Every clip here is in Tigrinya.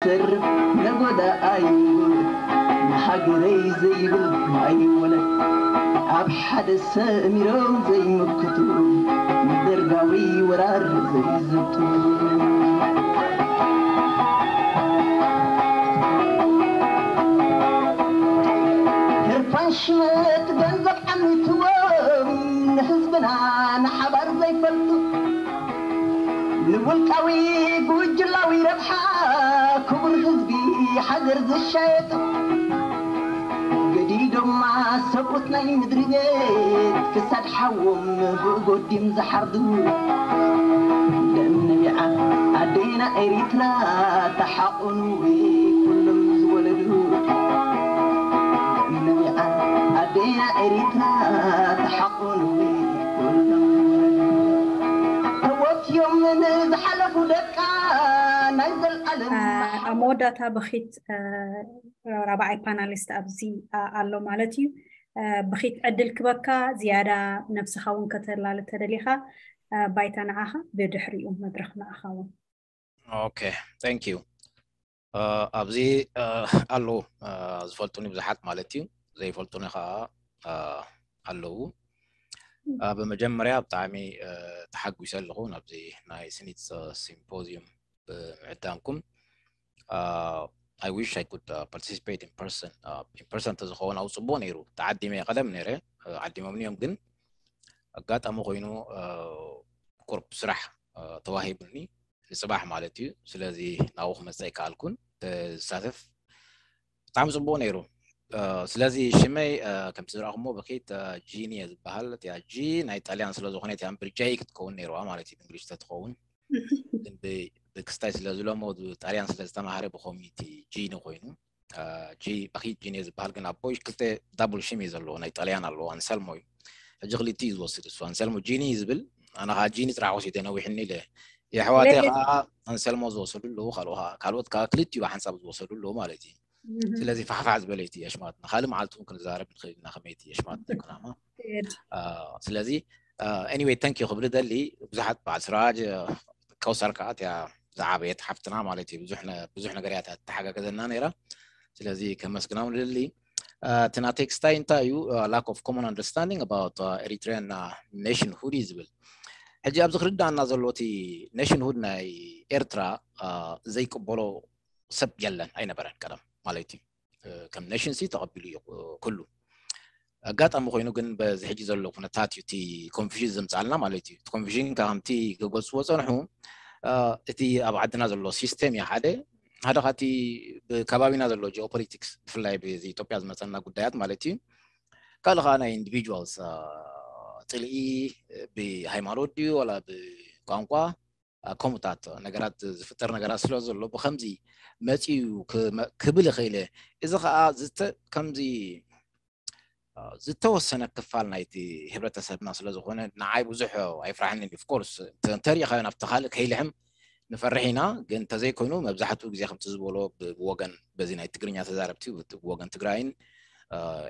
ዘርብ ነጎዳ ኣይጉድ፣ ንሃገረይ ዘይብል ኣይወለድ። ኣብ ሓደ ሰሚሮም ዘይምክቱ፣ ንደርጋዊ ወራር ዘይዝቱ። ህርፋን ሽመት ገንዘብ ዓሚትዎም፣ ንህዝብና ንሓባር ዘይፈልጡ፣ ንውልቃዊ ጉጅላዊ ረብሓ ክቡር ህዝቢ ሃገር ዝሻየጡ፣ ገዲዶማ ሰብኡት ናይ ምድሪ ቤት፣ ክሳድ ሓዎም ብእጎዲም ዝሓርዱ። ደም ነቢዓ ኣዴና ኤሪትራ፣ ተሓቑኑ ኩሎም ዝወለዱ። ደም ነቢዓ ኣዴና ኤሪትራ፣ ተሓቑኑ ኩሎም ዝወለዱ። ተወፍዮም ንዝሓለፉ ደቃ፣ ናይ ዘልኣለም ኣብ መወዳእታ ብኺት ራብዓይ ፓናሊስት ኣብዚ ኣሎ ማለት እዩ። ብኺት ዕድል ክበካ፣ ዝያዳ ነብስኻ እውን ከተላልድ ተደሊኻ ባይታ ንዓኻ፣ ብድሕሪኡ መድረኽ ንዓኻ እውን። Okay, thank you. ኣብዚ ኣለዉ ዝፈልጡኒ ብዙሓት ማለት እዩ፣ ዘይፈልጡኒ ከዓ ኣለዉ። ብመጀመርያ ብጣዕሚ ተሓጒሰ ኣለኹ ናብዚ ናይ ስኒት ሲምፖዚዩም ብምዕዳምኩም። I wish I could participate in person. In person ተዝኸውን ኣብ ፅቡቅ ነይሩ። ተዓዲመ ቀደም ነይረ፣ ዓዲሞምኒ እዮም፣ ግን ኣጋጣሚ ኮይኑ ቁርብ ስራሕ ተዋሂቡኒ ንፅባሕ ማለት እዩ። ስለዚ ናብኡ ክመፅእ ኣይከኣልኩን። ዝሳተፍ ብጣዕሚ ፅቡቅ ነይሩ። ስለዚ ሽመይ ከምቲ ዝረእኹሞ ብኬት ጂኒ እየ ዝበሃል። እቲያ ጂ ናይ ጣልያን ስለዝኾነ እቲያ እምበር ጃይ ክትከውን ነይርዋ ማለት እዩ ብእንግሊሽ ተትኸውን። ግን ብክስታይ ስለ ዝለሞ ጣልያን ስለ ዝተማሃረ ብኮሚኒቲ ጂኒ ኮይኑ ጂ በኺት ጂኒ ዝበሃል። ግን ኣቦይ ክልተ ዳብል ሽም እዩ ዘለዎ። ናይ ጣልያን ኣለዎ፣ ኣንሰልሞ እዩ። ሕጂ ክልቲ እዩ ዝወስድ እሱ። ኣንሰልሞ ጂኒ እዩ ዝብል፣ ኣነ ከዓ ጂኒ ጥራሕ ወሲደ ነዊሕኒ ኢለ። የሕዋተይ ከዓ ኣንሰልሞ ዝወሰዱ ኣለዉ፣ ካልኦት ከዓ ክልቲኡ ሓንሳብ ዝወሰዱ ኣለዉ ማለት እዩ። ስለዚ ፋሕፋሕ ዝበለ እቲ ኣሽማት ንካልእ መዓልቲ እውን ክንዛረብ ንኽእል ኢና ከመይ እቲ ኣሽማት ኩናማ። ስለዚ anyway thank you ክብል ደሊ። ብዙሓት በዓል ስራጅ ቀውሳር ከዓ እቲያ ዝዓበየት ሓፍትና ማለት እዩ። ብዙሕ ነገር እያ ተሓጋገዘና ነይራ። ስለዚ ከመስግና እውን ደሊ። እቲ ናተይ ክስታይ እንታይ እዩ? Lack of common understanding about Eritrean nationhood እዩ ዝብል። ሕጂ ኣብዚ ክርዳእና ዘሎ እቲ nationhood ናይ ኤርትራ ዘይቅበሎ ሰብ የለን፣ ኣይነበረን ቀደም ማለት እዩ። ከም nation ሲ ተቐቢሉ እዩ ኩሉ። ኣጋጣሚ ኮይኑ ግን በዚ ሕጂ ዘሎ ኩነታት እዩ እቲ ኮንፊዥን ዘምፅኣልና ማለት እዩ። እቲ ኮንፊዥን ከምቲ ክገልፅዎ ፀንሑ እቲ ኣብ ዓድና ዘሎ ሲስተም እዩ ሓደ። ሓደ ካቲ ብከባቢና ዘሎ ጂኦፖሊቲክስ ብፍላይ ብዚ ኢትዮጵያ ዝመፀና ጉዳያት ማለት እዩ። ካልእ ከዓ ናይ ኢንዲቪጁዋልስ ፅልኢ ብሃይማኖት ድዩ ዋላ ብቋንቋ ከምኡታት ነገራት ዝፍጠር ነገራት ስለ ዘሎ ብከምዚ መፂኡ ክብል ይኽእል እየ። እዚ ከዓ ከምዚ ዝተወሰነ ክፋል ናይቲ ህብረተሰብና ስለ ዝኾነ ንዓይ ብዙሕ ኣይፍራሕንን። ኦፍኮርስ እንተሪእኻዮ ናብቲ ካልእ ከይልሕም ንፈርሕ ኢና። ግን እንተዘይኮይኑ መብዛሕትኡ ግዜ ከምቲ ዝበሎ ብወገን በዚ ናይ ትግርኛ ተዛረብቲ ብወገን ትግራይን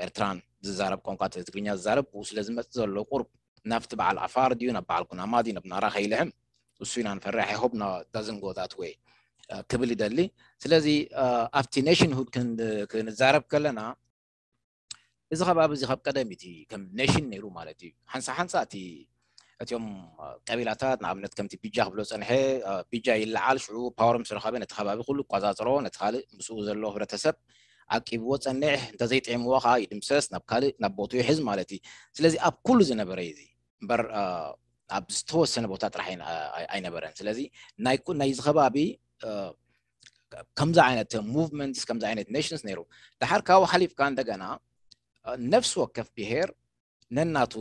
ኤርትራን ዝዛረብ ቋንቋ ትግርኛ ዝዛረብ ብኡ ስለ ዝመፅእ ዘሎ ቁርብ ናብቲ በዓል ዓፋር ድዩ ናብ በዓል ኩናማ ድዩ ናብ ናራ ከይልሕም እሱ ኢና ንፈርሕ። I hope doesn't go that way ክብል ይደሊ። ስለዚ ኣብቲ nationhood ክንዛረብ ከለና እዚ ከባቢ እዚ ካብ ቀደም እቲ ከም ኔሽን ነይሩ ማለት እዩ። ሓንሳ ሓንሳ እቲ እቲኦም ቀቢላታት ንኣብነት ከምቲ ቢጃ ክብሎ ፀንሐ ቢጃ ይለዓል ሽዑ ፓወር ምስ ረኸበ ነቲ ከባቢ ኩሉ ይቋፃፅሮ፣ ነቲ ካልእ ምስኡ ዘሎ ህብረተሰብ ዓቂብዎ ፀንሕ፣ እንተዘይጥዕምዎ ከዓ ይድምሰስ፣ ናብ ካልእ ናብ ቦትኡ ይሕዝ ማለት እዩ። ስለዚ ኣብ ኩሉ ዝነበረ እዩ እዚ እምበር ኣብ ዝተወሰነ ቦታ ጥራሕ ኣይነበረን። ስለዚ ናይ ናይዚ ከባቢ ከምዚ ዓይነት movements ከምዚ ዓይነት nations ነይሩ። ድሓር ካብኡ ሓሊፍካ እንደገና ነፍሲ ወከፍ ብሄር ነናቱ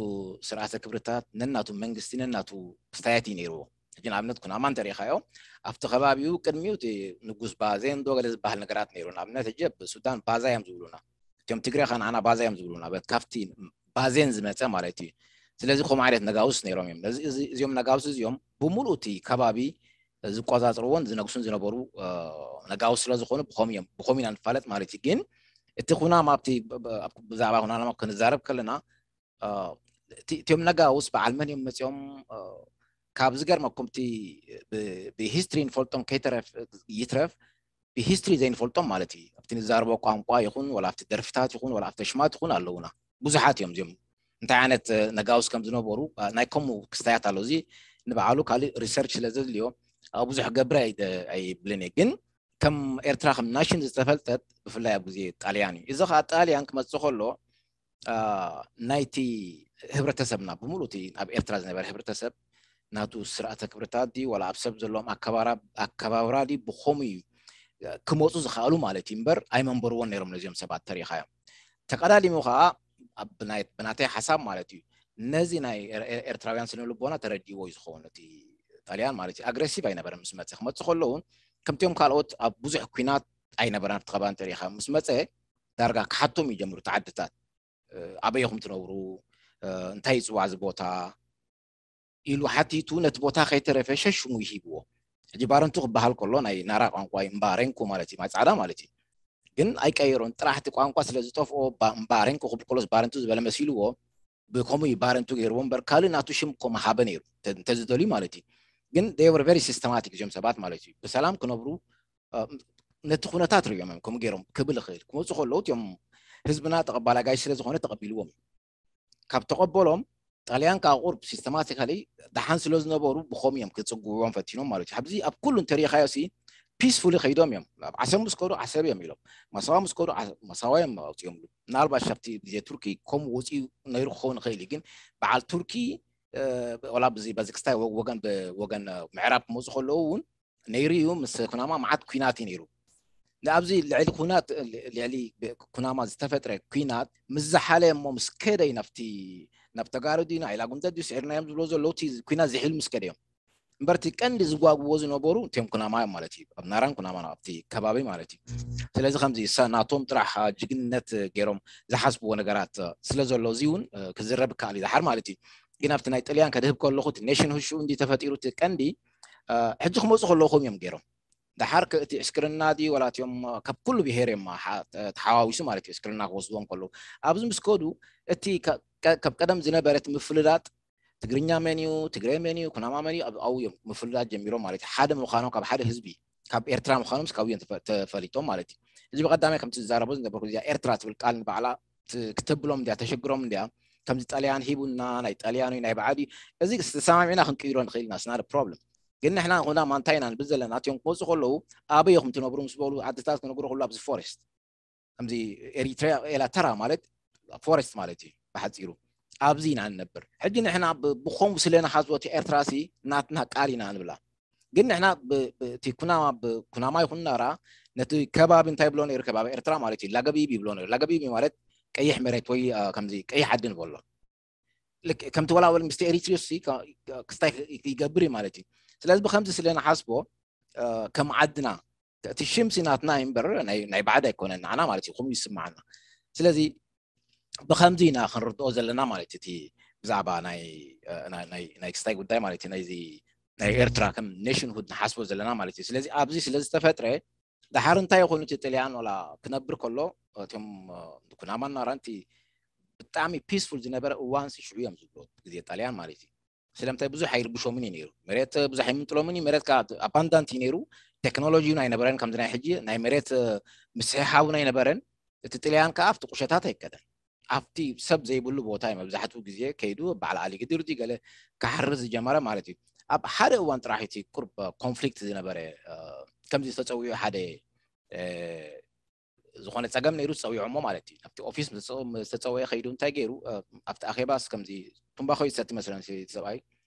ስርዓተ ክብርታት ነናቱ መንግስቲ ነናቱ ክስታያት እዩ ነይርዎ። ሕጂ ንኣብነት ኩናማ እንተሪኢኻዮ ኣብቲ ከባቢኡ ቅድሚኡ እቲ ንጉስ ባዜን ዶ ገለ ዝበሃል ነገራት ነይሩ። ንኣብነት ሕጂ ኣብ ሱዳን ባዛ እዮም ዝብሉና፣ እቲኦም ትግረ ከ ንዓና ባዛ እዮም ዝብሉና። በት ካብቲ ባዜን ዝመፀ ማለት እዩ። ስለዚ ከምኡ ዓይነት ነጋውስ ነይሮም እዮም። እዚኦም ነጋውስ እዚኦም ብምሉእ እቲ ከባቢ ዝቆፃፅርዎን ዝነግሱን ዝነበሩ ነጋውስ ስለ ዝኾኑ ብኸም እዮም ብኸም ኢና ንፋለጥ ማለት እዩ። ግን እቲ ኩናማ ኣብቲ ብዛዕባ ኩናማ ክንዛረብ ከለና እቲኦም ነጋውስ በዓል መን እዮም መፂኦም ካብ ዝገርመኩም እቲ ብሂስትሪ ንፈልጦም ከይተረፍ ይትረፍ ብሂስትሪ ዘይንፈልጦም ማለት እዩ። ኣብቲ ንዛረቦ ቋንቋ ይኹን ወላ ኣብቲ ደርፍታት ይኹን ወላ ኣብቲ ሽማት ይኹን ኣለውና። ብዙሓት እዮም እዚኦም። እንታይ ዓይነት ነጋውስ ከም ዝነበሩ ናይ ከምኡ ክስታያት ኣሎ። እዚ ንባዕሉ ካልእ ሪሰርች ስለ ዘድልዮ ኣብ ብዙሕ ገብረ ኣይብልን እየ። ግን ከም ኤርትራ ከም ናሽን ዝተፈልጠት ብፍላይ ኣብ ግዜ ጣልያን እዩ። እዚ ከዓ ጣልያን ክመፅእ ከሎ ናይቲ ህብረተሰብና ብምሉእ እቲ ኣብ ኤርትራ ዝነበረ ህብረተሰብ ናቱ ስርዓተ ክብርታት ድዩ ዋላ ኣብ ሰብ ዘለዎም ኣከባብራ ድዩ ብኸምኡ እዩ ክመፁ ዝኽኣሉ ማለት እዩ እምበር ኣይመንበርዎን ነይሮም ነዚኦም ሰባት ተሪኻዮም። ተቀዳዲሙ ከዓ ብናተይ ሓሳብ ማለት እዩ ነዚ ናይ ኤርትራውያን ስነ ልቦና ተረዲእዎ እዩ ዝኸውን። እቲ ጣልያን ማለት እዩ ኣግሬሲቭ ኣይነበረን ምስ መፀ። ክመፅእ ከሎ እውን ከምቲኦም ካልኦት ኣብ ብዙሕ ኩናት ኣይነበረን። ኣብቲ ከባቢ እንተሪኢኻ ምስ መፀ ዳርጋ ክሓቶም ይጀምሩ ተዓድታት ኣበይ ኢኹም ትነብሩ እንታይ ይፅዋዕ እዚ ቦታ ኢሉ ሓቲቱ ነቲ ቦታ ከይተረፈ ሸሽሙ ይሂብዎ። ሕጂ ባረንቱ ክበሃል ከሎ ናይ ናራ ቋንቋ እምባሬንኩ ማለት እዩ ማይ ፃዕዳ ማለት እዩ። ግን ኣይቀየሮን ጥራሕ እቲ ቋንቋ ስለ ዝጠፍኦ እምባሬንኩ ክብል ከሎስ ባረንቱ ዝበለ መሲልዎ ብከምኡ እዩ ባረንቱ ገይርዎ እምበር ካልእ ናቱ ሽም እኮ መሃበ ነይሩ እንተዝደልዩ ማለት እዩ። ግን they were very systematic እዚኦም ሰባት ማለት እዩ ብሰላም ክነብሩ ነቲ ኩነታት ርእዮም እዮም ከምኡ ገይሮም ክብል ይኽእል ክመፁ ከለዉ እቲኦም ህዝብና ተቐባላጋይ ስለ ዝኾነ ተቐቢልዎም እዩ። ካብ ተቐበሎም ጣልያን ከዓ ቁርብ ሲስተማቲካሊ ደሓን ስለ ዝነበሩ ብኸምኡ እዮም ክፅግዕዎም ፈቲኖም ማለት እዩ። ኣብዚ ኣብ ኩሉ እንተሪኢኻዮ ሲ ፒስፉሊ ከይዶም እዮም። ኣብ ዓሰብ ምስ ከዱ ዓሰብ እዮም ኢሎም፣ ማሳዋ ምስ ከዱ ማሳዋ እዮም ኣውፅኦምሉ። ምናልባሽ ኣብቲ ግዜ ቱርኪ ከምኡ ወፂኡ ነይሩ ክኸውን ይኽእል እዩ። ግን በዓል ቱርኪ ወላ በዚ ክስታይ ወገን ወገን ምዕራብ ክመፁ ከለዉ እውን ነይሩ እዩ። ምስ ኩናማ መዓት ኩናት እዩ ነይሩ። ንኣብዚ ልዕሊ ኩናት ልዕሊ ኩናማ ዝተፈጥረ ኩናት ምስ ዝሓለ እሞ ምስ ከደ እዩ ናብቲ ናብ ተጋሩ ድዩ ንዓይላ ጉምተ ድዩ ስዒርናዮም ዝብሎ ዘለዉ እቲ ኩናት ዝሒሉ ምስ ከደ እዮም። እምበር እቲ ቀንዲ ዝጓግዎ ዝነበሩ እቲኦም ኩናማ እዮም ማለት እዩ። ኣብ ናራን ኩናማ ኣብቲ ከባቢ ማለት እዩ። ስለዚ ከምዚ ናቶም ጥራሕ ጅግንነት ገይሮም ዝሓስብዎ ነገራት ስለ ዘሎ እዚ እውን ክዝረብ ይከኣል እዩ። ደሓር ማለት እዩ። ግን ኣብቲ ናይ ጥልያን ከድህብ ከለኹ እቲ ኔሽን ሁሹ እንዲ ተፈጢሩ እቲ ቀንዲ ሕጂ ክመፁ ከለኹም እዮም ገይሮም። ደሓር እቲ ዕስክርና ድዩ ወላ እቲኦም ካብ ኩሉ ብሄር እዮም ተሓዋዊሱ ማለት እዩ። ዕስክርና ክወስድዎም ከለዉ ኣብዚ ምስ ከዱ እቲ ካብ ቀደም ዝነበረት ምፍልላጥ ትግርኛ መን እዩ ትግሬ መን እዩ ኩናማ መን እዩ ኣብኡ እዮም ምፍልላጥ ጀሚሮም ማለት እዩ። ሓደ ምዃኖም ካብ ሓደ ህዝቢ ካብ ኤርትራ ምዃኖም ስካብ እዮም ተፈሊጦም ማለት እዩ። እዚ ብቀዳማይ ከምቲ ዝዛረቦ ዝነበርኩ እዚኣ ኤርትራ ትብል ቃል ንባዕላ ክተብሎም እንዲያ ተሸግሮም እንዲያ ከምዚ ጣልያን ሂቡና ናይ ጣልያን ናይ በዓል እዩ። እዚ ተሰማሚዕና ክንቅይሮ ንኽእል ኢና ስናደ ፕሮብለም። ግን ንሕና ንኹና ማንታይ ኢና ንብል ዘለና እቲኦም ክመፁ ከለዉ ኣበይ ኢኹም ትነብሩ ምስ በሉ ዓድታት ክነግሩ ከሉ ኣብዚ ፎሬስት ከምዚ ኤሪትሪያ ኤላተራ ማለት ፎረስት ማለት እዩ ብሓፂሩ። ኣብዚ ኢና ንነብር ሕጂ ንሕና ብኸምኡ ስለ ንሓዝቦ እቲ ኤርትራ ሲ ናትና ቃል ኢና ንብላ። ግን ንሕና እቲ ኩናማ ብኩናማ ይኹን ናራ ነቲ ከባቢ እንታይ ብሎ ነይሩ ከባቢ ኤርትራ ማለት እዩ ላገቢቢ ይብሎ ነይሩ። ላገቢቢ ማለት ቀይሕ መሬት ወይ ከምዚ ቀይሕ ዓዲ ንበሎ። ከምቲ ወላወል ምስቲ ኤሪትሪዮ ክስታይ ይገብር እዩ ማለት እዩ። ስለዚ ብከምዚ ስለ ንሓስቦ ከም ዓድና እቲ ሽምሲ ናትና እምበር ናይ ባዕድ ኣይኮነን ንዓና ማለት እዩ። ከምኡ ይስማዓና። ስለዚ ብከምዚ ኢና ክንርድኦ ዘለና ማለት እቲ ብዛዕባ ናይ ክስታይ ጉዳይ ማለት ናይዚ ናይ ኤርትራ ከም ኔሽንሁድ ንሓስቦ ዘለና ማለት እዩ። ስለዚ ኣብዚ ስለ ዝተፈጥረ ደሓር እንታይ ይኾኑ እቲ ጥልያን ወላ ክነብር ከሎ እቶም ኩናማን ናራን እቲ ብጣዕሚ ፒስፉል ዝነበረ እዋን ሽዑ እዮም ዝብሎ ግዜ ጣልያን ማለት እዩ። ስለምንታይ ብዙሕ ኣይርብሾምን እዩ ነይሩ። መሬት ብዙሕ ኣይምንጥሎምን እዩ። መሬት ከዓ ኣባንዳንት እዩ ነይሩ። ቴክኖሎጂ እውን ኣይነበረን ከምዚ ናይ ሕጂ ናይ መሬት ምስሕሓብ እውን ኣይነበረን። እቲ ጥልያን ከዓ ኣብቲ ቁሸታት ኣይከደን። ኣብቲ ሰብ ዘይብሉ ቦታ እዩ መብዛሕትኡ ግዜ ከይዱ በዓል ኣሊ ግድር ድዩ ገለ ክሓርስ ዝጀመረ ማለት እዩ። ኣብ ሓደ እዋን ጥራሕ እቲ ቁርብ ኮንፍሊክት ዝነበረ ከምዚ ዝተፀዊዑ ሓደ ዝኾነ ፀገም ነይሩ ዝፀዊዖሞ ማለት እዩ። ኣብቲ ኦፊስ ዝተፀወየ ከይዱ እንታይ ገይሩ ኣብቲ ኣኼባስ ከምዚ ቱምባኾ ይሰቲ መስለን ሰብኣይ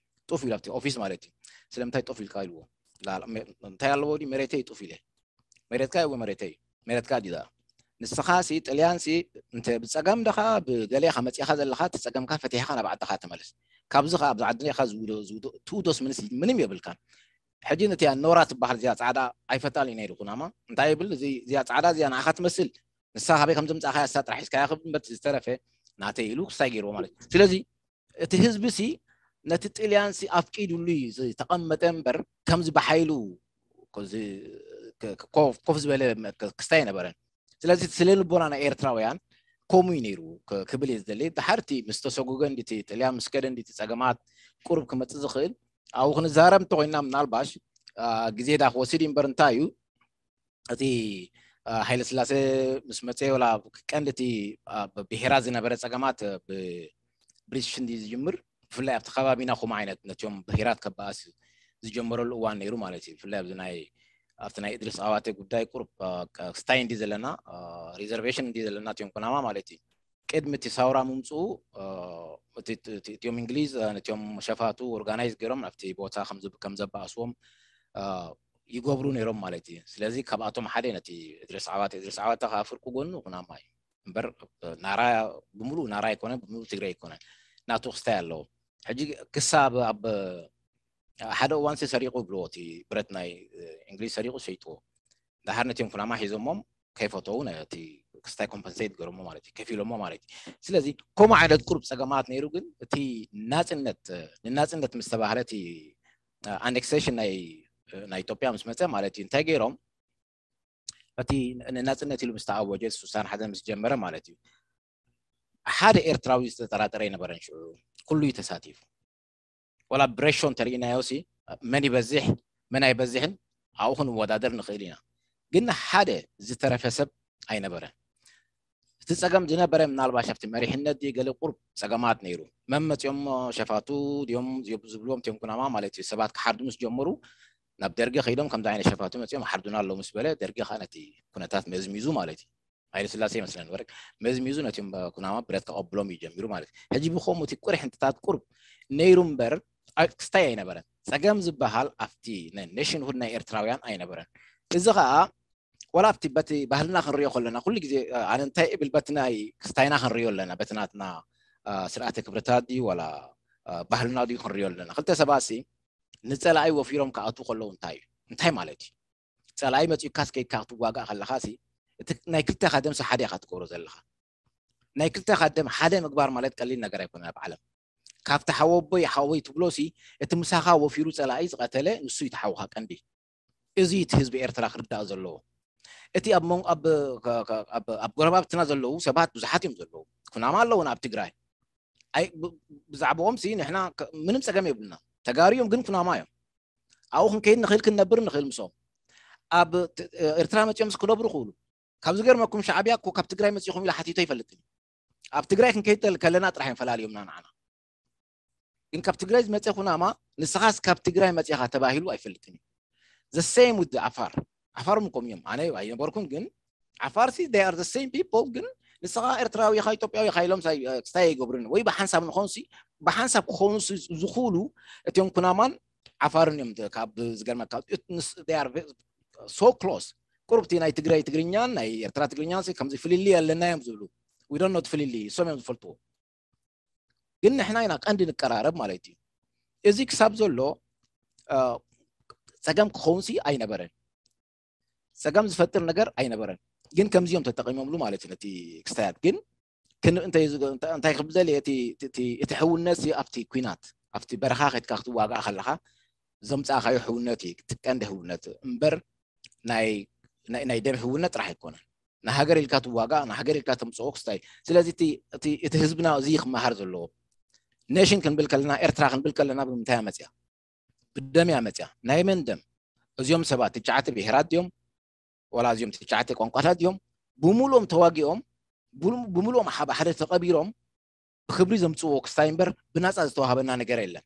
ጡፍ ኢሉ ኣብቲ ኦፊስ ማለት እዩ። ስለምንታይ ጡፍ ኢልካ ኢልዎ። እንታይ ኣለዎ ድዩ መሬተይ ጡፍ ኢለ። መሬትካ እወ መሬተይ እዩ። መሬትካ ድዩ ንስኻ ሲ ጥልያን ሲ እንተ ብፀገም ደኻ ብገሌኻ መፂኻ ዘለኻ እቲ ፀገምካ ፈቲሕኻ ናብ ዓድኻ ተመለስ። ካብዚ ከዓ ኣብዚ ዓድና ኢኻ ትውዶስ ምንስ ምንም የብልካን። ሕጂ ነቲያ ኖራ ትበሃል እዚኣ ፃዕዳ ኣይፈታል እዩ ነይሩ ኩናማ እንታይ ይብል እዚኣ ፃዕዳ እዚኣ ንዓኻ ትመስል ንሳ ካበይ ከም ዘምፃእካ እሳ ጥራሕ ሒዝካያ ክብል እምበር ዝተረፈ ናተይ ኢሉ ክስታይ ገይርዎ ማለት እዩ። ስለዚ እቲ ህዝቢ ሲ ነቲ ጥልያን ሲ ኣፍቂዱሉ እዩ ዝተቐመጠ እምበር ከምዚ ብሓይሉ ኮፍ ዝበለ ክስታይ ኣይነበረን። ስለዚ ስለ ልቦና ናይ ኤርትራውያን ከምኡ እዩ ነይሩ ክብል እየ ዝደሊ። ድሓርቲ ምስ ተሰጉገ እንዲቲ ጥልያን ምስ ከደ እንዲቲ ፀገማት ቁሩብ ክመፅእ ዝኽእል ኣብኡ ክንዛረብ እንተኮይና ምናልባሽ ግዜ ዳ ክወስድ እዩ እምበር እንታይ እዩ እቲ ሃይለ ስላሴ ምስ መፀ ወላ ቀንዲ እቲ ብሄራት ዝነበረ ፀገማት ብብሪቲሽ እንዲ ዝጅምር፣ ብፍላይ ኣብቲ ከባቢና ከምኡ ዓይነት ነቲኦም ብሄራት ከበኣስ ዝጀመረሉ እዋን ነይሩ ማለት እዩ። ብፍላይ ኣብዚ ናይ ኣብቲ ናይ እድሪስ ኣባተ ጉዳይ ቁሩብ ክስታይ እንዲ ዘለና፣ ሪዘርቬሽን እንዲ ዘለና እቲኦም ኩናማ ማለት እዩ። ቅድሚ እቲ ሳውራ ምምፅኡ እቲኦም እንግሊዝ ነቲኦም ሸፋቱ ኦርጋናይዝ ገይሮም ናብቲ ቦታ ከም ዘባእስዎም ይገብሩ ነይሮም ማለት እዩ። ስለዚ ካብኣቶም ሓደ ነቲ እድሪስ ኣባተ፣ እድሪስ ኣባተ ከዓ ፍርቂ ጎኑ ኩናማ እዩ እምበር ናራ ብምሉእ ናራ ኣይኮነን፣ ብምሉእ ትግረ ኣይኮነን። ናቱ ክስታይ ኣለዎ። ሕጂ ክሳብ ኣብ ሓደ እዋን ሰሪቁ ብልዎ፣ እቲ ብረት ናይ እንግሊዝ ሰሪቁ ሸይጥዎ። ዳሓር ነቲኦም ኩናማ ሒዞሞም ከይፈተው ነቲ ክስታይ ኮምፐንሴት ገይሮሞ ማለት እዩ፣ ከፊሎሞ ማለት እዩ። ስለዚ ከምኡ ዓይነት ቁሩብ ፀገማት ነይሩ፣ ግን እቲ ናፅነት ንናፅነት ምስ ተባህለ እቲ ኣኔክሴሽን ናይ ናይ ኢትዮጵያ ምስ መፀ ማለት እዩ እንታይ ገይሮም እቲ ንናፅነት ኢሉ ምስ ተኣወጀ ስሳን ሓደ ምስ ጀመረ ማለት እዩ ሓደ ኤርትራዊ ዝተጠራጠረ ኣይነበረን። ሽዑ ኩሉ እዩ ተሳቲፉ። ወላ ብሬሾ እንተርኢናዮ ሲ መን ይበዝሕ መን ኣይበዝሕን ኣብኡ ክንወዳደር ንኽእል ኢና። ግን ሓደ ዝተረፈ ሰብ ኣይነበረን። እቲ ፀገም ዝነበረ ምናልባሽ ኣብቲ መሪሕነት ድዩ ገለ ቁሩብ ፀገማት ነይሩ። መን መፂኦም ሸፋቱ ድዮም ዝብልዎም እቲኦም ኩናማ ማለት እዩ ሰባት ክሓርዱ ምስ ጀመሩ ናብ ደርጊ ከይዶም ከምዚ ዓይነት ሸፋቱ መፂኦም ሓርዱና ኣለዉ ምስ በለ ደርጊ ከዓ ነቲ ኩነታት መዝሚዙ ማለት እዩ። ሃይለ ስላሴ ይመስለኒ ወርቅ መዝሚዙ ነቲኦም ኩናማ ብረት ከቐብሎም እዩ ጀሚሩ ማለት እዩ። ሕጂ ብኸምኡ እቲ ቁሪ ሕንትታት ቁርብ ነይሩ እምበር ክስታይ ኣይነበረን። ፀገም ዝበሃል ኣብቲ ኔሽንሁድ ናይ ኤርትራውያን ኣይነበረን። እዚ ከዓ ወላ ኣብቲ በቲ ባህልና ክንሪኦ ከለና ኩሉ ግዜ ኣነ እንታይ እብል በቲ ናይ ክስታይና ክንሪኦ ኣለና በቲ ናትና ስርዓተ ክብርታት ድዩ ወላ ባህልና ድዩ ክንሪኦ ኣለና። ክልተ ሰባት ሲ ንፀላኢ ወፊሮም ክኣትዉ ከለዉ እንታይ እዩ እንታይ ማለት እዩ? ፀላኢ መፂኡካስ ከይድካ ክትዋጋእ ከለኻ ሲ እቲ ናይ ክልተኻ ደምሲ ሓደ ኢኻ ትገብሮ ዘለኻ። ናይ ክልተኻ ደም ሓደ ምግባር ማለት ቀሊል ነገር ኣይኮነን ኣብ ዓለም። ካብቲ ሓወቦይ ሓወይ ትብሎ ሲ እቲ ምሳኻ ወፊሩ ፀላኢ ዝቐተለ ንሱ እዩ እቲ ሓውኻ ቀንዲ። እዚ እቲ ህዝቢ ኤርትራ ክርዳእ ዘለዎ። እቲ ኣብ ጎረባብትና ዘለዉ ሰባት ብዙሓት እዮም ዘለዉ። ኩናማ ኣለዉና ኣብ ትግራይ። ብዛዕባኦም ሲ ንሕና ምንም ፀገም የብልና። ተጋሩ እዮም ግን ኩናማ እዮም። ኣብኡ ክንከይድ ንኽእል ክንነብር ንኽእል ምስኦም። ኣብ ኤርትራ መፂኦም ክነብሩ ክእሉ። ካብ ዝገርመኩም ሻዕብያ እኮ ካብ ትግራይ መፂኹም ኢላ ሓቲቶ ኣይፈልጥን። ኣብ ትግራይ ክንከይድ ከለና ጥራሕ እዮም ፈላልዮምና ንዓና። ግን ካብ ትግራይ ዝመፀ ኩናማ ንስኻስ ካብ ትግራይ መፂኻ ተባሂሉ ኣይፈልጥን እዩ። The same with ዓፋር። ዓፋር ምኮም እዮም ኣነ ኣይነበርኩን ግን ዓፋር ሲ they are the same people ግን ንስኻ ኤርትራዊ ኢኻ ኢትዮጵያዊ ኢኻ ኢሎም ክስታይ ኣይገብሩን ወይ ብሓንሳብ ንኾኑ ሲ ብሓንሳብ ክኾኑ ዝኽእሉ እቲኦም ኩናማን ዓፋርን እዮም። ካብ ዝገርመካ so close ቁሩብቲ ናይ ትግራይ ትግርኛን ናይ ኤርትራ ትግርኛን ከምዚ ፍልልይ ኣለና እዮም ዝብሉ። We don't know ፍልልይ እሶም እዮም ዝፈልጥዎ። ግን ንሕና ኢና ቀንዲ ንቀራረብ ማለት እዩ። እዚ ክሳብ ዘሎ ፀገም ክኸውን ሲ ኣይነበረን። ፀገም ዝፈጥር ነገር ኣይነበረን። ግን ከምዚኦም ተጠቂሞምሉ ማለት እዩ ነቲ ክስታያት ግን እንታይ ክብል ደልየ እቲ ሕውነት ኣብቲ ኩናት ኣብቲ በረኻ ከድካ ክትዋጋእ ከለኻ ዘምፃእካዮ ሕውነት እዩ። ትቀንዲ ሕውነት እምበር ናይ ደም ሕውነት ጥራሕ ኣይኮነን። ንሃገር ኢልካ ትዋጋእ ንሃገር ኢልካ ተምፅኦ ክስታይ። ስለዚ እቲ ህዝብና እዚ ክመሃር ዘለዎ። ኔሽን ክንብል ከለና ኤርትራ ክንብል ከለና ብምንታይ መፅያ? ብደም እያ መፅያ። ናይ መን ደም? እዚኦም ሰባት ትሽዓተ ብሄራት ድዮም? ዋላ እዚኦም ትሽዓተ ቋንቋታት ድዮም? ብምሉኦም ተዋጊኦም ብምሉኦም ሓደ ተቐቢሮም ብክብሪ ዘምፅዎ ክስታይ እምበር ብናፃ ዝተዋሃበና ነገር የለን።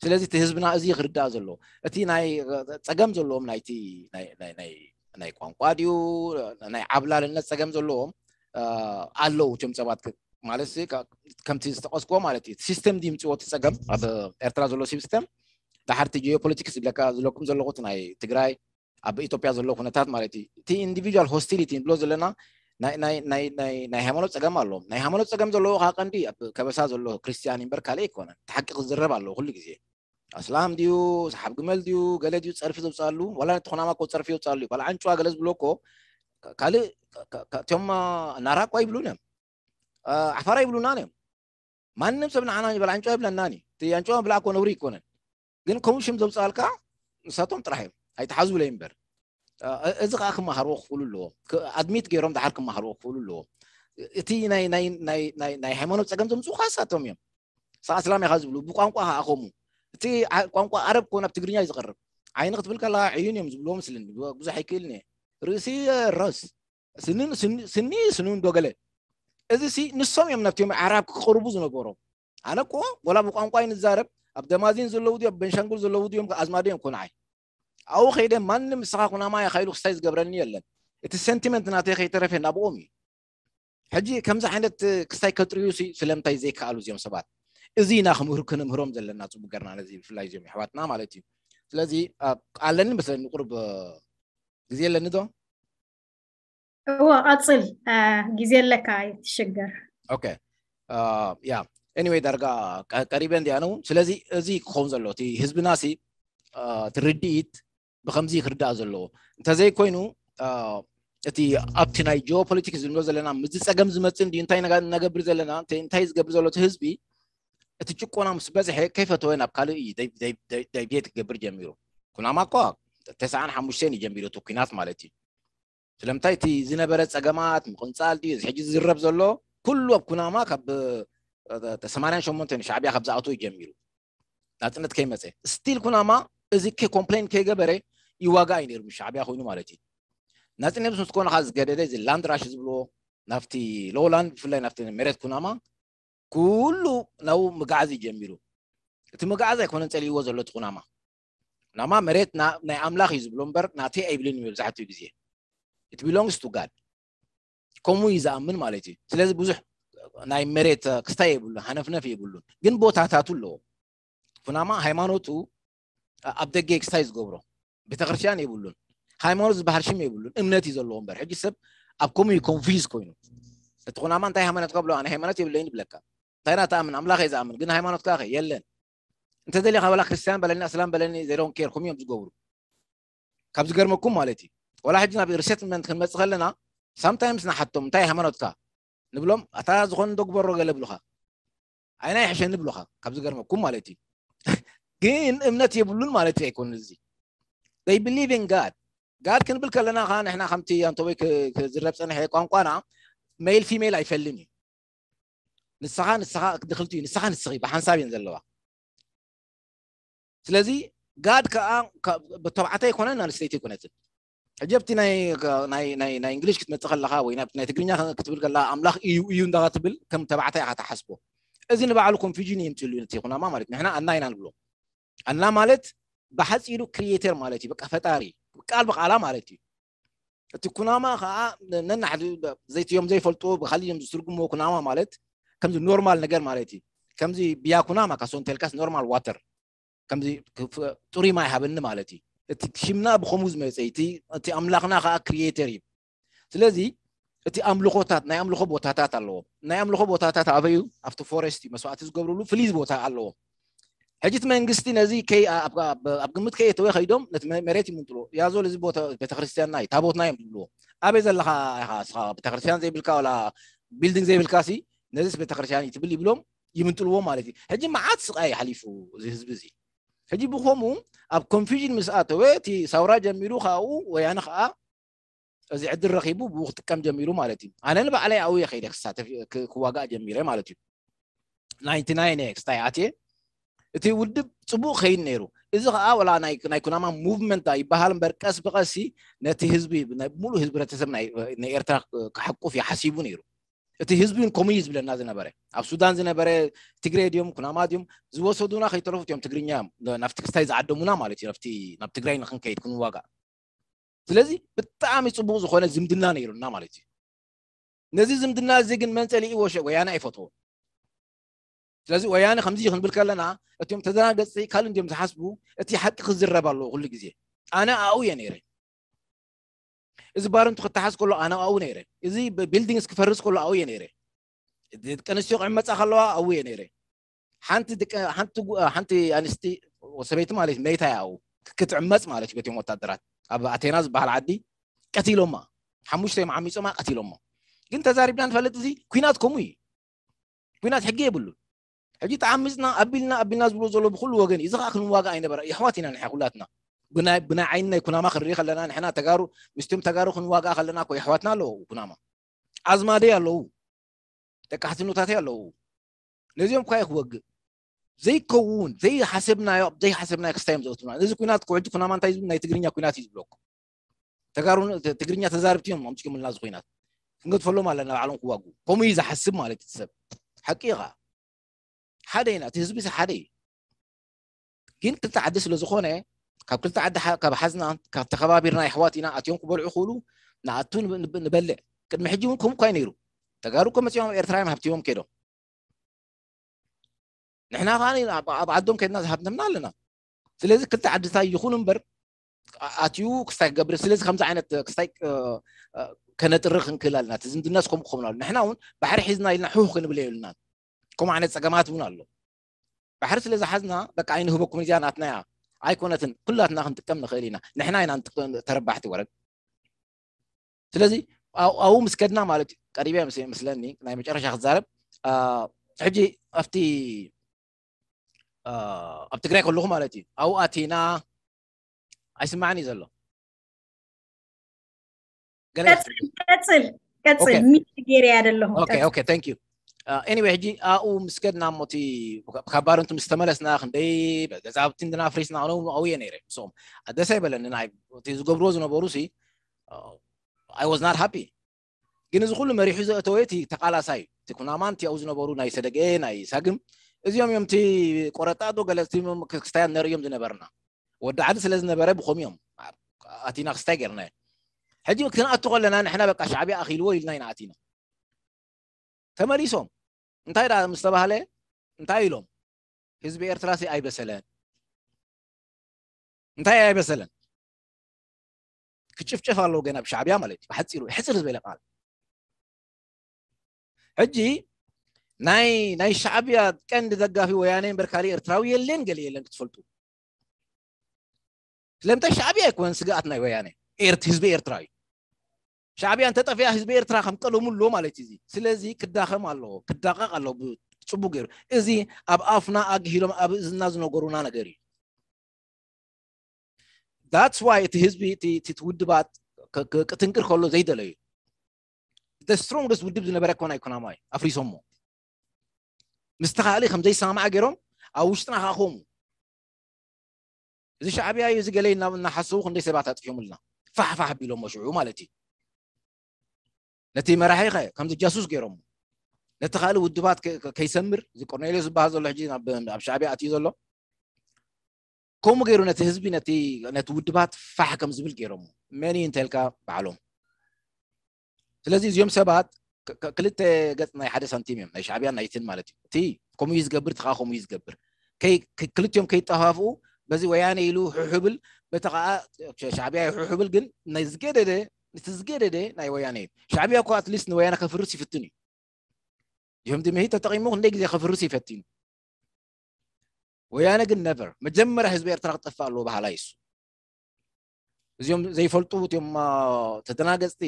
ስለዚ እቲ ህዝብና እዚ ክርዳእ ዘለዎ እቲ ናይ ፀገም ዘለዎም ናይቲ ናይ ቋንቋ ድዩ ናይ ዓብላልነት ፀገም ዘለዎም ኣለዉ። እቶም ሰባት ማለት ከምቲ ዝጠቀስክዎ ማለት እዩ ሲስተም ድምፅዎ እቲ ፀገም ኣብ ኤርትራ ዘሎ ሲስተም ዳሓርቲ ጂኦፖለቲክስ ዝብለካ ዝለኩም ዘለኹት ናይ ትግራይ ኣብ ኢትዮጵያ ዘሎ ኩነታት ማለት እዩ። እቲ ኢንዲቪጁዋል ሆስቲሊቲ ንብሎ ዘለና ናይ ሃይማኖት ፀገም ኣለዎም። ናይ ሃይማኖት ፀገም ዘለዎ ከዓ ቀንዲ ኣብ ከበሳ ዘሎ ክርስትያን እምበር ካልእ ኣይኮነን። እቲ ሓቂ ክዝረብ ኣለዎ ኩሉ ግዜ። ኣስላም ድዩ ሰሓብ ግመል ድዩ ገለ ድዩ ፀርፊ ዘውፅኣሉ ዋላ ነቲ ኩናማ እኮ ፀርፊ የውፅኣሉ እዩ። ባል ዓንጭዋ ገለ ዝብሎ እኮ ካልእ እቲኦም ናራ እኳ ይብሉን እዮም። ዓፋር ኣይብሉናን እዮም። ማንም ሰብ ንዓና በል ኣንጭዋ ይብለናን እዩ። እቲ ኣንጭዋ ምብላዕ እኮ ነውሪ ኣይኮነን። ግን ከምኡ ሽም ዘውፅኣልካ ንሳቶም ጥራሕ እዮም ኣይተሓዙ ኢለ እምበር እዚ ከዓ ክመሃርዎ ክኽእሉ ኣለዎም። ኣድሚት ገይሮም ድሓር ክመሃርዎ ክኽእሉ ኣለዎም። እቲ ናይ ሃይማኖት ፀገም ዘምፅኡ ከዓ ንሳቶም እዮም። ኣስላም ኢኻ ዝብሉ ብቋንቋ ከዓ ከምኡ እቲ ቋንቋ ዓረብ ኮን ኣብ ትግርኛ እዩ ዝቐርብ። ዓይኒ ክትብል ከለካ ዕዩን እዮም ዝብልዎ ምስልኒ ብዙሕ ኣይክእልን እየ። ርእሲ ሮስ ስኒ ስኒ ስኒ ስኑ እንዶ ገለ እዚ ሲ ንሶም እዮም ነብቲኦም ኣዕራብ ክቕርቡ ዝነበሮም። ኣነ እኮ ወላ ብቋንቋ ንዛረብ ኣብ ደማዚን ዘለዉ ድዮም ቤንሻንጉል ዘለዉ ድዮም ኣዝማድ እዮም ኮንዓይ ኣብኡ ከይደ ማንም ንስኻ ኩናማ ኢኻ ኢሉ ክስታይ ዝገብረኒ የለን። እቲ ሰንቲመንት ናተይ ከይተረፈ ናብኦም እዩ። ሕጂ ከምዚ ዓይነት ክስታይ ከጥርዩ ሲ ስለምንታይ ዘይከኣሉ እዚኦም ሰባት? እዚ ኢና ክምህር ክንምህሮም ዘለና ጽቡቅ ገርና ነዚ ብፍላይ እዚኦም ኣሕዋትና ማለት እዩ። ስለዚ ኣለኒ መስለኒ ቁርብ ግዜ ኣለኒ ዶ? እዎ ቀጽል፣ ግዜ ኣለካ ኣይትሽገር። ኦኬ ያ anyway ዳርጋ ቀሪበ እንዲያ ነው። ስለዚ እዚ ክኸውን ዘሎ እቲ ህዝብና ሲ እቲ ርድኢት ብከምዚ ክርዳእ ዘለዎ እንተዘይኮይኑ እቲ ኣብቲ ናይ ጂኦፖለቲክስ ዝብሎ ዘለና ምዚ ፀገም ዝመፅእ እንዲ እንታይ ነገብር ዘለና እንታይ ዝገብር ዘሎ እቲ ህዝቢ እቲ ጭቆና ምስ በዝሐ ከይፈተወ ናብ ካልእ እዩ ዳይቤት ክገብር ጀሚሩ። ኩናማ እኳ ተስዓን ሓሙሽተን እዩ ጀሚሩ እቲ ኩናት ማለት እዩ። ስለምንታይ እቲ ዝነበረ ፀገማት ምቕንፃል ድዩ እዚ ሕጂ ዝዝረብ ዘሎ ኩሉ ኣብ ኩናማ ካብ ሰማንያን ሸሞንተን ሻዕቢያ ካብ ዝኣትዎ ጀሚሩ ናፅነት ከይመፀ ስቲል ኩናማ እዚ ኮምፕሌን ከይገበረ ይዋጋ እዩ ነይሩ ሻዕቢያ ኮይኑ ማለት እዩ። ናፅነት ምስ ኮነ ከዓ ዝገደደ እዚ ላንድ ራሽ ዝብልዎ ናብቲ ሎላንድ ብፍላይ ናብቲ መሬት ኩናማ ኩሉ ናብኡ ምግዓዝ እዩ ጀሚሩ። እቲ ምግዓዝ ኣይኮነን ፀሊእዎ ዘሎ እቲ ኩናማ። ኩናማ መሬት ናይ ኣምላኽ እዩ ዝብሎ እምበር ናተይ ኣይብልን እዩ መብዛሕትኡ ግዜ። It belongs to God። ከምኡ እዩ ዝኣምን ማለት እዩ። ስለዚ ብዙሕ ናይ መሬት ክስታይ የብሉን፣ ሃነፍነፍ የብሉን። ግን ቦታታቱ ኣለዎ። ኩናማ ሃይማኖቱ ኣብ ደገ ክስታይ ዝገብሮ ቤተክርስትያን የብሉን። ሃይማኖት ዝበሃል ሽም የብሉን። እምነት እዩ ዘለዎ እምበር ሕጂ ሰብ ኣብ ከምኡ እዩ ኮንፊዝ ኮይኑ እቲ ኩናማ እንታይ ሃይማኖት ከብሎ ኣነ ሃይማኖት የብለይን ይብለካ። እንታይ ኢና ትኣምን? ኣምላኽ እየ ዝኣምን። ግን ሃይማኖት ከኣ የለን። እንተ ደሊኻ ወላ ክርስትያን በለኒ ኣስላም በለኒ they don't care ከምኡ እዮም ዝገብሩ። ካብ ዝገርመኩም ማለት እዩ ወላ ሕጂ ናብ ሪሴትልመንት ክንመፅእ ከለና ሳምታይምስ ንሓቶም እንታይ ሃይማኖትካ ንብሎም ኣታ ዝኾነ ዶ ግበሮ ገለ ብሉኻ ኣይና ይሕሸ ንብሉኻ ካብ ዝገርመኩም ማለት እዩ። ግን እምነት የብሉን ማለት ኣይኮን እዚ they believe in God። God ክንብል ከለና ከዓ ንሕና ከምቲ ኣንቶበይ ክዝረብ ፀንሐ ቋንቋና ሜል ፊሜል ኣይፈልን እዩ። ንስኻ ንስኻ ድክልቲ እዩ ንስኻ ንስኺ ብሓንሳብ እየን ዘለዋ። ስለዚ ጋድ ከዓ ተባዕታይ ይኮነን ኣንስተይቲ ይኮነትን። ሕጂ ኣብቲ ናይ እንግሊሽ ክትመፅእ ከለካ ወይ ናይ ትግርኛ ክትብል ከለካ ኣምላኽ እዩ እዩ እንዳትብል ከም ተባዕታይ ኢካ ትሓስቦ። እዚ ንባዕሉ ኮንፊዥን የምፅሉ ነቲ ኩናማ ማለት ንሕና ኣና ኢና ንብሎ። ኣና ማለት ብሓፂሩ ክሪኤተር ማለት እዩ። በቃ ፈጣሪ ቃል ብቃላ ማለት እዩ። እቲ ኩናማ ከዓ ነናሕዲ ዘይትዮም ዘይፈልጡ ብካሊእ እዮም ዝትርጉምዎ። ኩናማ ማለት ከምዚ ኖርማል ነገር ማለት እዩ። ከምዚ ብያ ኩናማ ካሶ እንተልካስ ኖርማል ዋተር ከምዚ ጥሩይ ማይ ሃበኒ ማለት እዩ። እቲ ሽምና ብከምኡ ዝመፀ እቲ ኣምላኽና ከዓ ክሪኤተር እዩ። ስለዚ እቲ ኣምልኾታት ናይ ኣምልኾ ቦታታት ኣለዎ። ናይ ኣምልኾ ቦታታት ኣበዩ ኣብቲ ፎረስት እዩ መስዋዕቲ ዝገብርሉ ፍልይ ቦታ ኣለዎ። ሕጂ እቲ መንግስቲ ነዚ ኣብ ግምት ከየተወ ከይዶም ነቲ መሬት ይምንጥሎ ያዞ እዚ ቦታ ቤተክርስትያንና እዩ ታቦትና እዮም ዝብልዎ። ኣበይ ዘለካ ኢኻ እስኻ ቤተክርስትያን ዘይብልካ ወላ ቢልዲንግ ዘይብልካ ሲ ነዚስ ቤተክርስትያን እዩ ትብል ይብሎም ይምንጥልዎ ማለት እዩ። ሕጂ መዓት ስቃይ ሓሊፉ እዚ ህዝቢ እዚ ሕጂ ብኸምኡ ኣብ ኮንፊዥን ምስ ኣተወ እቲ ሳውራ ጀሚሩ ካብኡ ወያነ ከዓ እዚ ዕድል ረኺቡ ብኡ ክጥቀም ጀሚሩ ማለት እዩ። ኣነ ንባዕለይ ኣብኡ እየ ከይደ ክሳተፍ ክዋጋእ ጀሚረ ማለት እዩ። ናይንቲ ናይን እየ ክስታይ ኣትየ እቲ ውድብ ፅቡቕ ከይድ ነይሩ። እዚ ከዓ ወላ ናይ ኩናማ ሙቭመንት ይበሃል እምበር ቀስ ብቀሲ ነቲ ህዝቢ ሙሉእ ህዝቢ ህብረተሰብ ናይ ኤርትራ ክሓቁፍ እዩ ሓሲቡ ነይሩ። እቲ ህዝቢ እውን ከምኡ እዩ ዝብለና ዝነበረ። ኣብ ሱዳን ዝነበረ ትግሬ ድዮም ኩናማ ድዮም ዝወሰዱና ከይተረፉ እዮም ትግርኛ እዮም ናብቲ ክስታይ ዝዓደሙና ማለት እዩ። ናብ ትግራይ ንክንከይድ ክንዋጋእ። ስለዚ ብጣዕሚ ፅቡቅ ዝኮነ ዝምድና ነይሩና ማለት እዩ። ነዚ ዝምድና እዚ ግን መን ፀሊእዎ? ወያነ ኣይፈትዎ። ስለዚ ወያነ ከምዚ ክንብል ከለና እቲኦም ተደናገፅቲ ካልእ እንዲዮም ዝሓስቡ። እቲ ሓቂ ክዝረብ ኣለዎ ኩሉ ግዜ። ኣነ ኣኡ እየ ነይረ። እዚ ባርንቱ ክተሓዝ ከሎ ኣነ ኣብኡ ነይረ። እዚ ቢልዲንግስ ክፈርስ ከሎ ኣብኡ እየ ነይረ። ደቂ ኣንስትዮ ክዕመፃ ከለዋ ኣብኡ እየ ነይረ። ሓንቲ ሓንቲ ኣንስቲ ሰበይቲ ማለት መይታ እያ ኣብኡ ክትዕመፅ ማለት እዩ። በቲኦም ወታደራት ኣብ ኣቴና ዝበሃል ዓዲ ቀቲሎማ። ሓሙሽተ እዮም ዓሚፆማ ቀቲሎማ። ግን ተዛሪብና ንፈልጥ እዚ ኩናት ከምኡ እዩ። ኩናት ሕጊ የብሉን። ሕጂ ተዓሚፅና ኣቢልና ኣቢልና ዝብሎ ዘሎ ብኩሉ ወገን እዩ። እዚ ከዓ ክንዋጋእ ኣይነበረ የሕዋት ኢና ንሕና ኩላትና። ብናይ ብናይ ዓይኒ ናይ ኩናማ ክንርኢ ከለና ንሕና ተጋሩ ምስቶም ተጋሩ ክንዋጋእ ከለና እኮ የሕዋትና ኣለዉ ኩናማ ኣዝማደይ ኣለዉ ደቂ ሓትኖታተይ ኣለዉ። ነዚኦም እኳ ክወግእ ዘይከውን ዘይሓሰብናዮ ዘይሓሰብናዮ ክስታይ እዮም ዘእትውና። ነዚ ኩናት እኮ ሕጂ ኩናማ እንታይ ዝብል ናይ ትግርኛ ኩናት እዩ ዝብለኩም። ተጋሩ ትግርኛ ተዛርብቲ እዮም ኣምፅኦምልና እዚ ኩናት። ክንገድፈሎም ኣለና ባዕሎም ክዋጉ። ከምኡ እዩ ዝሓስብ ማለት እዩ ሰብ። ሓቂ ኢኻ። ሓደ ኢና፣ እቲ ህዝቢ ሓደ እዩ። ግን ክልተ ዓዲ ስለ ዝኾነ ካብ ክልተ ዓዲ ካብ ሓዝና ካብ ተኸባቢርና የሕዋት ኢና፣ ኣትዮም ክበልዑ ክእሉ ንኣቱ ንበልዕ። ቅድሚ ሕጂ እውን ከምኡ እኳ እዩ ነይሩ። ተጋሩ እኮ መፂኦም ኣብ ኤርትራ እዮም ሃብቲሞም ከይዶም። ንሕና ከዓ ኣብ ዓዶም ከድና ዝሃብተምና ኣለና። ስለዚ ክልተ ዓድታት ይኹን እምበር ኣትዩ ክስታይ ክገብር። ስለዚ ከምዚ ዓይነት ክስታይ ከነጥርኽ ክንክእል ኣለና። እቲ ዝምድናስ ከምኡ ክኸውን ኣሎ። ንሕና እውን ባሕሪ ሒዝና ኢልና ሕሁ ክንብል የብልናን። ከምኡ ዓይነት ፀገማት እውን ኣሎ። ባሕሪ ስለ ዝሓዝና በቃ ኣይንህበኩም፣ እዚኣ ናትና እያ ኣይኮነትን፣ ኩላትና ክንጥቀም ንኽእል ኢና። ንሕና ኢና ተረባሕቲ ወረግ። ስለዚ ኣብኡ ምስ ከድና ማለት እዩ። ቀሪበ ምስለኒ ናይ መጨረሻ ክዛረብ ሕጂ ኣብቲ ኣብ ትግራይ ከለኹ ማለት እዩ። ኣብኡ ኣቲና ኣይስማዕን እዩ ዘሎ። ቀፅል ቀፅል ሚት ገይረ እያ ዘለኹ። ኦኬ ኦኬ ታንክ ዩ። ኤኒዌይ ሕጂ ኣብኡ ምስ ከድና እሞ እቲ ካብ ባረንቱ ምስ ተመለስና ክንደይ ገዛውቲ እንድና ኣፍሪስና ክነው ኣብየ ነይረ ምስኦም። ደስ ኣይበለኒ። ናይ እቲ ዝገብርዎ ዝነበሩ ሲ I was not happy። ግን እዚ ኩሉ መሪሑ ዘእተወ እቲ ተቃላሳይ እዩ። እቲ ኩናማን እቲ ኣብኡ ዝነበሩ ናይ ሰደገ ናይ ሳግም እዚኦም እዮም እቲ ቆረጣ ዶ ገለ ክስታያት ነርእዮም ዝነበርና። ወዲ ዓዲ ስለ ዝነበረ ብኸም እዮም ኣቲና ክስታይ ገርናዮ። ሕጂ ክንኣቱ ከለና ንሕና በቃ ሻዕብያ ኣኺልዎ ኢልና ኢና ኣቲና። ተመሊሶም እንታይ ደኣ ምስ ተባህለ እንታይ ኢሎም? ህዝቢ ኤርትራ ሲ ኣይበሰለን። እንታይ ኣይበሰለን? ክጭፍጨፍ ኣለዎ ገና ብሻዕብያ ማለት እዩ። ብሓፂሩ ሕፅር ዝበለ ቃል ሕጂ ናይ ናይ ሻዕብያ ቀንዲ ደጋፊ ወያነ እምበር ካሊእ ኤርትራዊ የለን ገለ የለን ክትፈልጡ። ስለምንታይ ሻዕብያ ኣይኮነን ስግኣት ናይ ወያነ ኤርት ህዝቢ ኤርትራ እዩ። ሻዕብያ እንተጠፊኣ ህዝቢ ኤርትራ ከም ቀለሙ ኣሎ ማለት እዩ። ስለዚ ክዳኸም ኣለዎ ክዳቀቅ ኣለዎ ብፅቡቅ ገይሩ። እዚ ኣብ ኣፍና ኣግሂሎም ኣብ እዝና ዝነገሩና ነገር እዩ። That's why እቲ ህዝቢ እቲ ውድባት ክትንክር ከሎ ዘይደለዩ the strongest ውድብ ዝነበረ ኮና ኢኮኖማዊ ኣፍሪሶሞ ምስ ተኻእሊ ከም ዘይሰማማዕ ገይሮም ኣብ ውሽጥና ከዓ ኮሙ እዚ ሻዕብያ እዩ እዚ ገለ እናሓሰቡ ክንደይ ሰባት ኣጥፊኦምልና ፋሕፋሕ ቢሎሞ ሽዑ ማለት እዩ። ነቲ መራሒ ከ ከምዚ ጃሱስ ገይሮሞ ነቲ ካልእ ውድባት ከይሰምር እዚ ቆርኔሌዮስ ዝበሃል ዘሎ ሕጂ ኣብ ሻዕብያ ኣትዩ ዘሎ ከምኡ ገይሩ ነቲ ህዝቢ ነቲ ውድባት ፋሕ ከም ዝብል ገይሮሞ መን እዩ እንተልካ ባዕሎም። ስለዚ እዚኦም ሰባት ክልተ ገፅ ናይ ሓደ ሳንቲም እዮም ናይ ሻዕብያን ናይትን ማለት እዩ። እቲ ከምኡ እዩ ዝገብር እቲ ከዓ ከምኡ እዩ ዝገብር ክልቲኦም ከይጠፋፍኡ በዚ ወያነ ኢሉ ሕሕብል በቲ ከዓ ሻዕብያ ሕሕብል ግን ናይ ዝገደደ እቲ ዝገደደ ናይ ወያነ እዩ። ሻዕብያ እኮ ኣትሊስት ንወያነ ከፍርስ ይፍትን እዩ። ይህምቲ ምሂ ተጠቂሙ ክንደይ ግዜ ከፍርስ ይፈትኑ። ወያነ ግን ነቨር መጀመርያ ህዝቢ ኤርትራ ክጠፍእ ኣለዎ በሃላይ እሱ። እዚኦም ዘይፈልጡ እቲኦም ተደናገፅቲ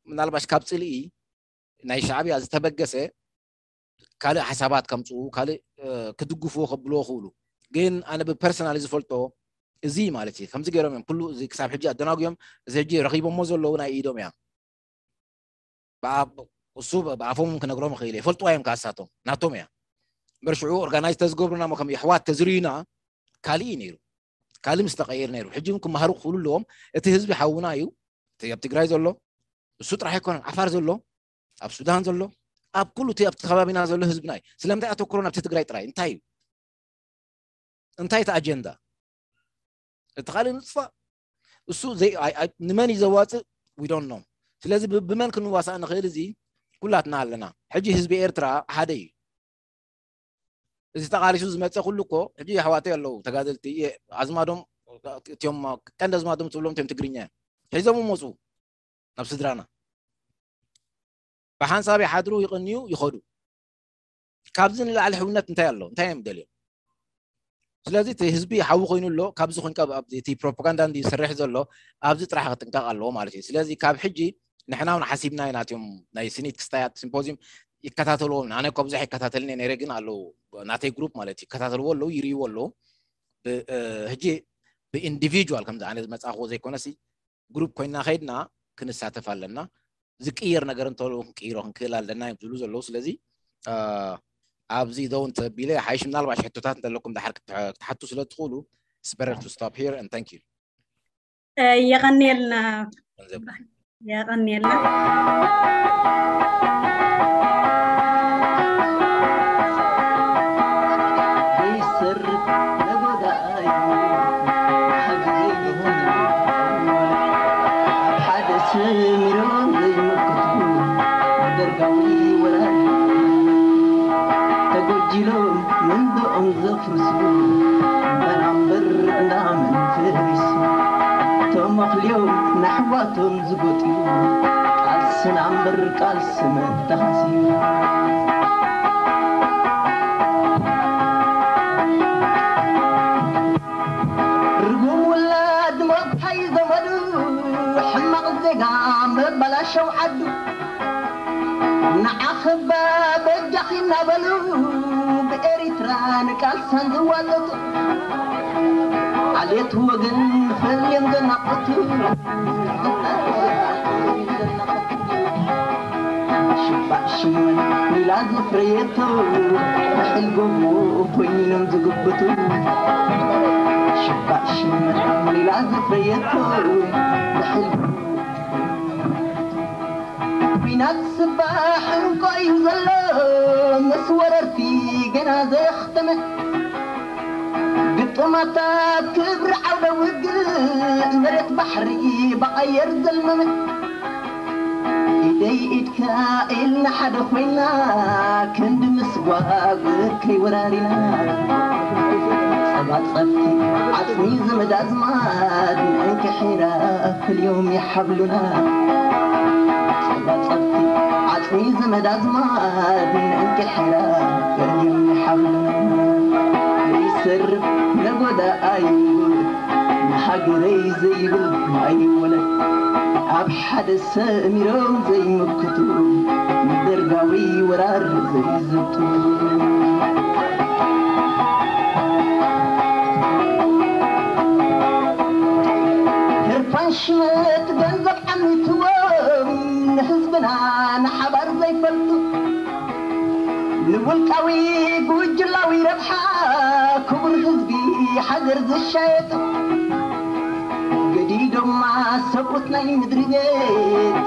ምናልባሽ ካብ ፅልኢ ናይ ሻዕብያ ዝተበገሰ ካልእ ሓሳባት ከምፅኡ ካልእ ክድግፍዎ ከብልዎ ክእሉ ግን ኣነ ብፐርሰናል ዝፈልጦ እዚ ማለት እዩ ከምዚ ገይሮም እዮም ኩሉ እዚ ክሳብ ሕጂ ኣደናጉዮም እዚ ሕጂ ረኺቦሞ ዘለዉ ናይ ኢዶም እያ እሱ ብኣፎም ክነግሮም ይኽእል ይፈልጥዋ እዮም ካሳቶም ናቶም እያ እምበር ሽዑ ኦርጋናይዝ ተዝገብሩና ከም የሕዋት ተዝርዩና ካልእ እዩ ነይሩ ካልእ ምስ ተቀይር ነይሩ ሕጂ ክመሃሩ ክኽእሉ ኣለዎም እቲ ህዝቢ ሓውና እዩ ኣብ ትግራይ ዘሎ እሱ ጥራሕ ኣይኮነን ዓፋር ዘሎ ኣብ ሱዳን ዘሎ ኣብ ኩሉ እቲ ኣብቲ ከባቢና ዘሎ ህዝብና እዩ ስለምንታይ ኣተኩሮ ናብቲ ትግራይ ጥራይ እንታይ እዩ እንታይ እቲ ኣጀንዳ እቲ ካልእ ንጥፋእ እሱ ንመን እዩ ዘዋፅእ we don't know ስለዚ ብመን ክንዋሳእ ንኽእል እዚ ኩላትና ኣለና ሕጂ ህዝቢ ኤርትራ ሓደ እዩ እዚ ተቃሊሱ ዝመፀ ኩሉ እኮ ሕጂ ኣሕዋተይ ኣለዉ ተጋደልቲ ኣዝማዶም እቲኦም ቀንዲ ኣዝማዶም ትብሎም እቲኦም ትግርኛ እዮም ሒዞም መፁ ናብ ስድራና ብሓንሳብ ይሓድሩ ይቕንዩ ይኸዱ ካብዚ ንላዕሊ ሕውነት እንታይ ኣሎ እንታይ እዮም ደልዮም ስለዚ እቲ ህዝቢ ሓዊ ኮይኑ ኣሎ ካብዚ ኮንካ እቲ ፕሮፓጋንዳ እንዲ ዝሰርሕ ዘሎ ኣብዚ ጥራሕ ክጥንቀቕ ኣለዎ ማለት እዩ ስለዚ ካብ ሕጂ ንሕና እውን ሓሲብና ኢና እቲኦም ናይ ስኒት ክስታያት ሲምፖዚም ይከታተልዎ ኣነ እኮ ብዙሕ ይከታተልን ነይረ ግን ኣለዉ ናተይ ግሩፕ ማለት ይከታተልዎ ኣለዉ ይርእይዎ ኣለዉ ሕጂ ብኢንዲቪጁዋል ከምዚ ኣነ ዝመፃኽዎ ዘይኮነሲ ግሩፕ ኮይና ከይድና ክንሳተፍ ኣለና ዝቅየር ነገር እንተሎ ክንቅይሮ ክንክእል ኣለና እዮም ዝብሉ ዘለዉ ስለዚ ኣብዚ ደው እንተቢለ ሓይሽ ምናልባሽ ሕቶታት እንተለኩም ድሓር ክትሓቱ ስለ ትኽእሉ it's better to stop here and thank you የቐንየልና። የቐንየልና። ዘይሰርፍ ነጎዳ እዩ፣ ሓቂ ዘይኮነ። ኣብ ሓደ ሰሚሮም ዘይመክቱ፣ ደርጋዊ ወራሪ። ተጎጂሎም መንደኦም ዘፍርሱ፣ በናምበር እንዳመን ፈሪሱ። ተመኽልዮም ናሕዋቶም ዝጎጥዩ፣ ቃልስና እምበር ቃልሲ መተኻስዩ። ርጉም ውላድ መብታይ ዘመዱ፣ ሕማቕ ዜጋ መባላሸው ዓዱ። ንዓኸባ በጃኺ እናበሉ፣ ብኤሪትራ ንቃልሳን ዝዋጠጡ። ዓሌት ወገን ፈልዮም ዘናቆቱ። ሽባዕ ሽመን ሚላ ዘፍረየቶ፣ ብሕልጎቦ ኮይኖም ዝግብቱ። ሽባዕ ሽመን ሚላ ዘፍረየቶ፣ ብሕልጎቦ ኮይኖም ዝግብቱ። ኲናት ስባሕ እንኮ እዩ ዘሎ፣ ምስ ወረርቲ ገና ዘየኽተመ። ግጥማታት ክብሪ ዓውደ ውግእ፣ መሬት ባሕሪ ብኣየር ዘልመመ። ኢደይ ኢድካ ኢልና ሓደ ኮይና፣ ክንዲ ምስጓግ ከይወራሪና። ጸባጸብቲ ዓጽሚ ዘመድ ኣዝማድ፣ እንክሒራ ፈልዮም ይሓብሉና። ጸባጸብቲ ዓጽሚ ዘመድ ኣዝማድ፣ እንክሒራ ፈልዮም ይሓብሉና። ዘይሰርፍ ነጎዳ ኣይንጉድ፣ ንሃገረይ ዘይብል ኣይወለድ። ኣብ ሓደ ሰሚሮም ዘይምክቱ፣ ንደርጋዊ ወራር ዘይዝቱ። ህርፋን ሽመት ገንዘብ ዓሚትዎም፣ ንህዝብና ንሓባር ዘይፈልጡ። ንውልቃዊ ጉጅላዊ ረብሓ፣ ክቡር ህዝቢ ሃገር ዝሻየጡ። ገዲዶማ ሰብኡት ናይ ምድሪ ቤት፣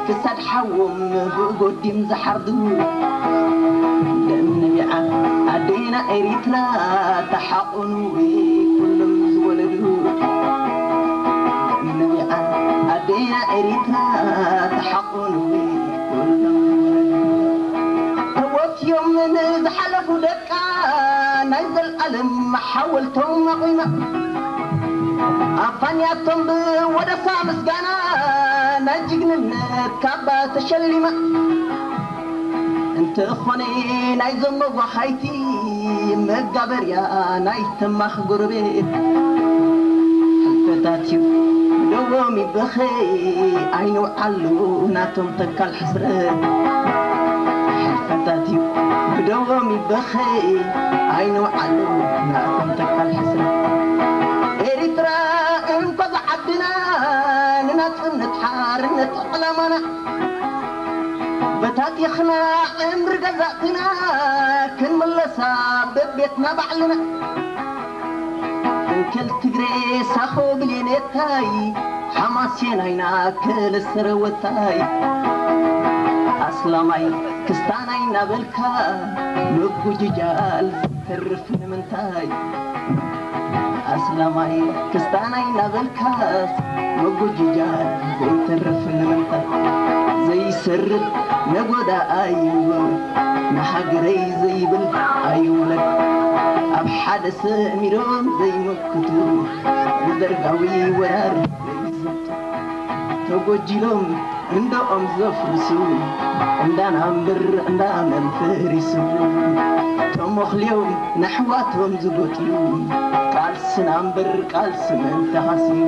ክሳድ ሓዎም ብእጎዲም ዝሓርዱ። ደም ነቢዓ ኣዴና ኤሪትራ፣ ተሓቑኑ ኩሎም ዝወለዱ። ደም ነቢዓ ኣዴና ኤሪትራ፣ ተሓቑኑ ኩሎም ዝወለዱ። ተወፍዮም ንዝሓለፉ ደቃ፣ ናይ ዘልኣለም ሓወልቶም ኣቑማ። ኣፋንያቶም ብወደሳ ምስጋና፣ ናይ ጅግንነት ካባ ተሸሊማ። እንተኾነ ናይዞም መጓሓይቲ፣ መጋበርያ ናይ ተማኽ ጎረቤት። ሕልፈታትዩ ደዎም ይበኸ፣ ኣይንውዓሉ ናቶም ተካል ሕስረት። ሕልፈታትዩ ብደዎም ይበኸ፣ ኣይንውዓሉ ናቶም ተካል ሕስረት። ኤሪትራ እንኮ ዝዓድና፣ ንናጽነት ሓርነት ዕላማና። በታቲኽና ዕምሪ ገዛእትና፣ ክንምለሳ በቤትና ባዕልና። እንክል ትግሬ ሳኾ ብሌኔታይ፣ ሓማሴናይና ክልስረ ወታይ። ኣስላማይ ክስታናይ እናበልካ፣ ምጉጅጃል ተርፍ ንምንታይ? ኣስላማይ ክስታናይ እናበልካስ፣ ምጉጅጃል ዘይተርፍ ንምንታይ? ዘይሰርድ ነጎዳ ኣይወ፣ ንሃገረይ ዘይብል ኣይውለድ። ኣብ ሓደ ሰሚሮም ዘይመክቱ፣ ብደርጋዊ ወራር ዘይዘቱ። ተጎጂሎም እንደኦም ዘፍርሱ፣ እንዳና እምበር እንዳመን ፈሪሱ። ተሞኽልዮም ነሕዋቶም ዝጎጥዩ፣ ቃልስና እምበር ቃልሲ መን ተኻስዩ?